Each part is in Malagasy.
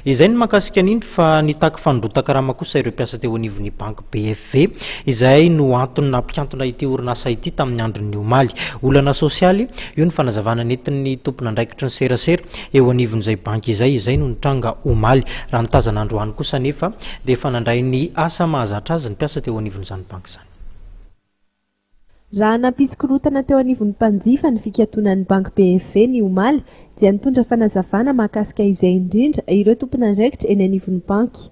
Izay no mahakasika an'iny fa nitaky fanondrotan-karama kosa ireo mpiasa teo anivon'ny banky BFV, izay no antony nampikantona ity orinasa ity tamin'ny andron'ny omaly. Olana sosialy, io ny fanazavana nentin'ny tompon'andraikitry ny serasera eo anivon'izay banky izay, izay no nitranga omaly. Raha ny tazana androany kosa anefa dia efa nandray ny asa mahazatra azy ny mpiasa teo anivon'izany banky izany. Raha nampisy korontana teo anivon'ny mpanjifa ny fikatonan'ny banky BFV ny omaly dia nitondra fanazavana mahakasika izay indrindra ireo tompon'andraikitra eny anivon'ny banky.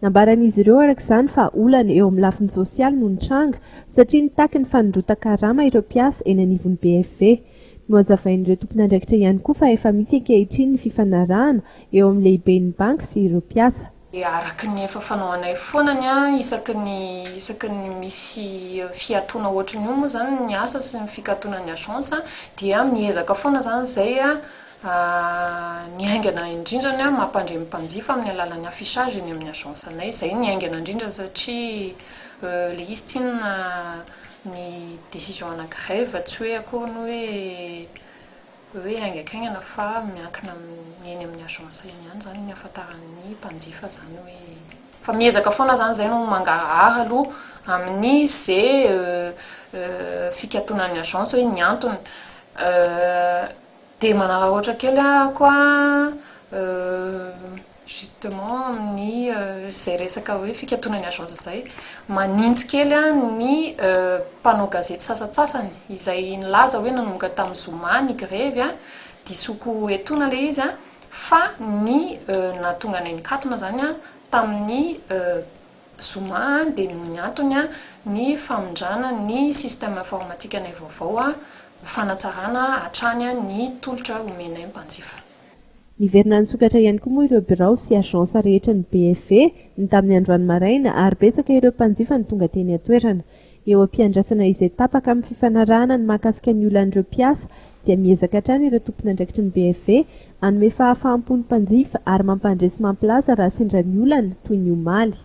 Nambaran'izy ireo araka izany fa olana eo amin'ny lafiny sosialy no nitranga satria nitaky ny fanondrotan-karama ireo mpiasa eny anivon'ny BFV. Nohazavain'ireo tompon'andraikitra ihany koa fa efa misy ankehitriny ny fifanarahana eo amin'ny lehiben'ny banky sy ireo mpiasa. Araka ny efa fanao anay foana ny ahy isaky ny isaky ny misy fiatoana ohatran'io moa zany ny asa sy ny fikatonan'ny agence dia miezaka foana zany zay ny haingana indrindrany mampandre ny mpanjifa amin'ny alalan'ny affichage eny amin'ny agence anay, zay ny haingana indrindra satria le izy tsinona ny décision ana grève tsy hoe akory ny hoe hoe haingankaingana fa miankina amin'ny eny amin'ny agence eny ihany izany ny ahafantaran'ny mpanjifa izany hoe fa miezaka foana izany izay no mangarahara aloha amin'ny ze fikatonan'ny agence hoe ny antony dia manararaotra kely aho koa Justement amin'ny izay resaka hoe fikatonan'ny agence izay, manintsy kely ny mpanao gazety sasantsasany izay nilaza hoe nanomboka tamin'ny zoma ny grevy, disoko etoana ilay izy fa ny nahatonga anay nikatona izany tamin'ny zoma dia noho ny antony ny famindrana ny système informatique anay vaovao ho fanatsarana hatrany ny tolotra omenay mpanjifa. Niverina nisokatra ihany koa moa ireo birao sy agence rehetra ny BFV ny tamin'ny androany maraina ary betsaka ireo mpanjifa no tonga teny an-toerana. Eo am-piandrasana izay tapaka amin'ny fifanarahana ny mahakasika ny olan'ireo mpiasa dia miezaka hatrany ireo tompon'andraikitry ny BFV hanome fahafaham-po ny mpanjifa ary mampandre sy mampilaza raha sendra ny olana toy ny omaly.